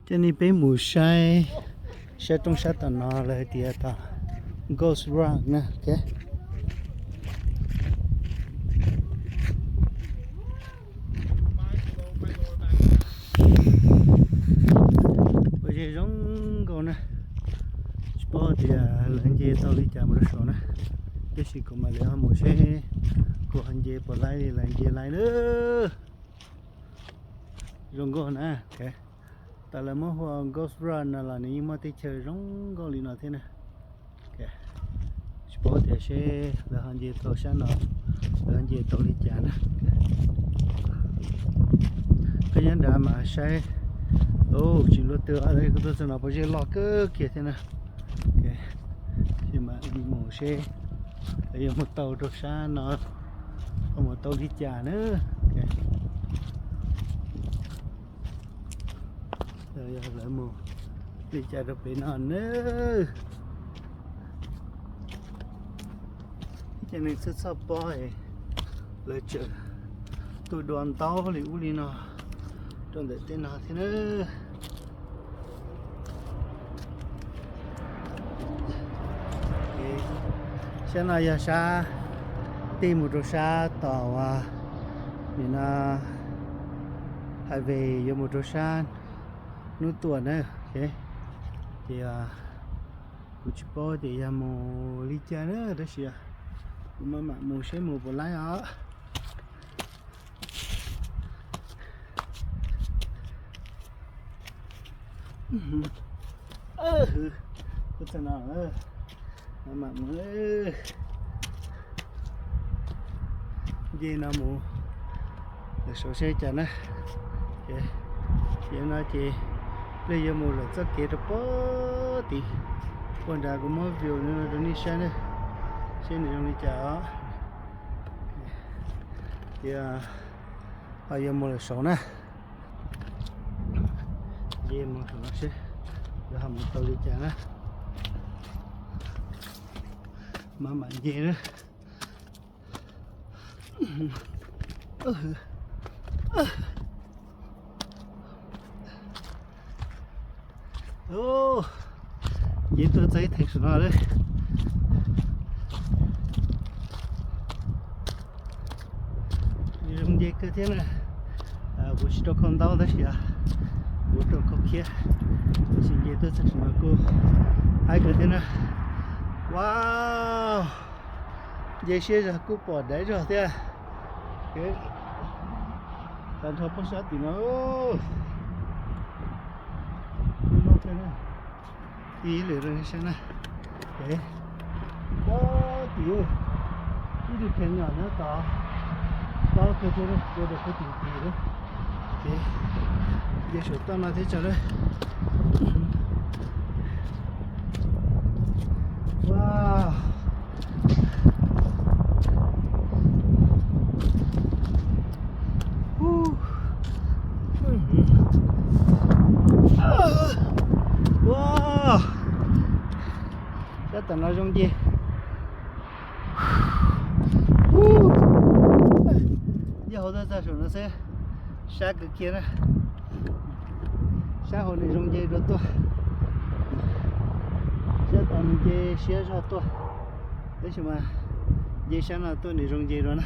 Coj nej peb mus saib sab roob sab tom no lawv hais tias tom Ghost Rock na. Ua ze zoo nkauj na. Tsis paub tias lawv nce tau li cas mus rau saum na, tiam sis kuv mam li ho mus seb kuv ho nce puas laib li lawv nce laib na. Zoo nkauj na. Tam lawv muab hu ua Ghost Rock no los nws yeej muaj teb chaws zoo nkauj li no thiab na. Tsis paub tias seb lawv ho nce tau sab no, lawv ho nce tau li cas na. Koj nyob nrad mas saib, tsis luaj twg, kuv tuaj txog no pob zeb loj kawg kiag thiab na. Mus seb lawv yuav mus tau rau sab no, yuav mus tau li cas na. Yog lawv mus li cas rau pem no na. Ces nws txhawj txhoj pob, lawv tseem tu dua ntaub li ub li no rau ntawm tej no thiab na. Sab no yog sab tig mus rau sab tom nim no highway yuav mus rau sab Hnub Tuam na. Ces kuv tsis paub tias yog mus li cas na, tab sis kuv maj mam mus seb mus puas laib os. Kuv txog no, maj mam mus, nce no mus lawm saud seb cas na. Ces no ces pliag yuav mus lawm txoj kev rau pem tid. Ua nrad kuv muab view no rau nej saib na, seb nws zoo li cas os. Ces ho yuav mus lawm saud na. Nce mus saum no seb yuav ho mus tau li cas na. Maj mam nce na. Nce tuaj txog ib theem saum no lawm. Zoo nce kawg thiab na. Kuv tsis rau khau ntaub tab sis kuv rau khau khiab, tab sis nce tuaj txog saum no kuj haib kawg thiab na. Wow, nce siab zog kuj pom daiv zog thiab. Tag nrho poob sab tim no. Ib lwm rau sab na. Pob tim ib tug phees nyom nyob tod, tob kawg thiab, ua rau kuv tim tim lawm. Ces nce saum toj no thiab tso lawm. Wow. Wow. Sab tom no zoo nce. Nce hauv tuaj txog saum no xwb, sab kawg kiag na. Sab hauv nws zoo nce dua tuaj, sab tod nws nce siab zog tuaj, tab sis mas nce sab no tuaj nws zoo nce dua na.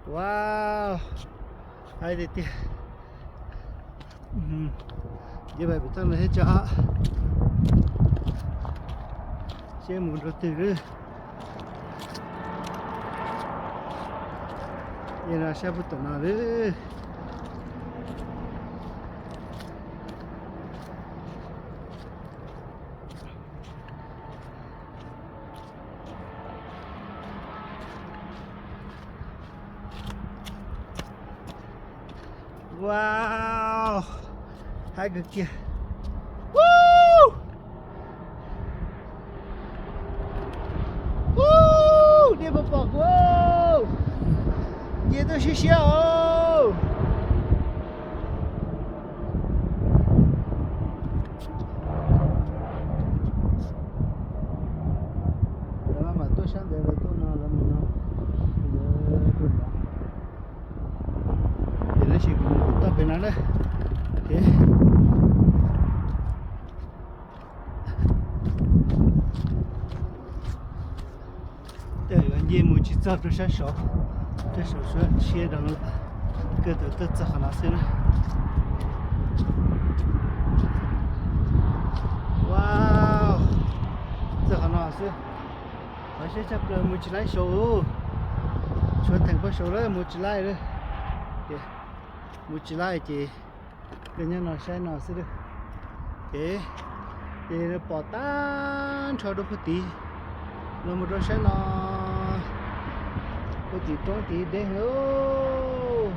Wow, haib tiag tiag. Nce pem toj no thiab tso, seb mus rau twg lawm. Nce no sab puag tom no lawm. Wow, haib kawg kiag. Nej puas pom kuv, nce tuaj siab siab os. Lawv maj mam tuaj sab ntawd, lawv tuaj no, lawv mus no, lawv tuaj nrad. Tab sis kuv mus toj pem no na. Ok. Tej yuav nce mus tsis txog rau sab saud, sab saud suab tshiab rau lawm. Kawg tau tuaj txog qhov no xwb na. Wow, txog qhov no xwb. Qhov siab tshaj plaws mus tsis laib saud. Tshuav theem pab saud lawm mus tsis laib lawm. Mus tsis laib ces kawg nyob no saib no xwb lawm. Ces, ces pom tag nrho rau puag tid, los mus rau saib no, puag tim roob tid deb heev.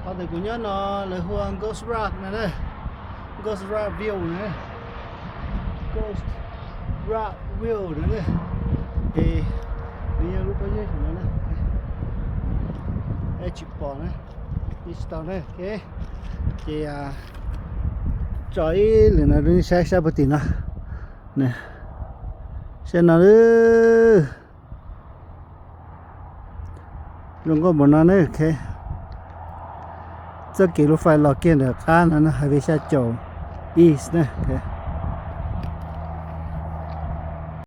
Qhov ntawm kuv nyob no lawv hu ua Ghost Rock no na. Ghost Rock View na. Ghost Rock View no na. Es nws yog lub pob zeb no na. Tsis pom na, tsis tau na. Ces tso ib lwm no rau nej saib sab puag tim no. Saib no lawm. Zoo nkauj npaum no na. Txoj kev lub fais los kiag ntawm qab no na, Highway xya caum east na.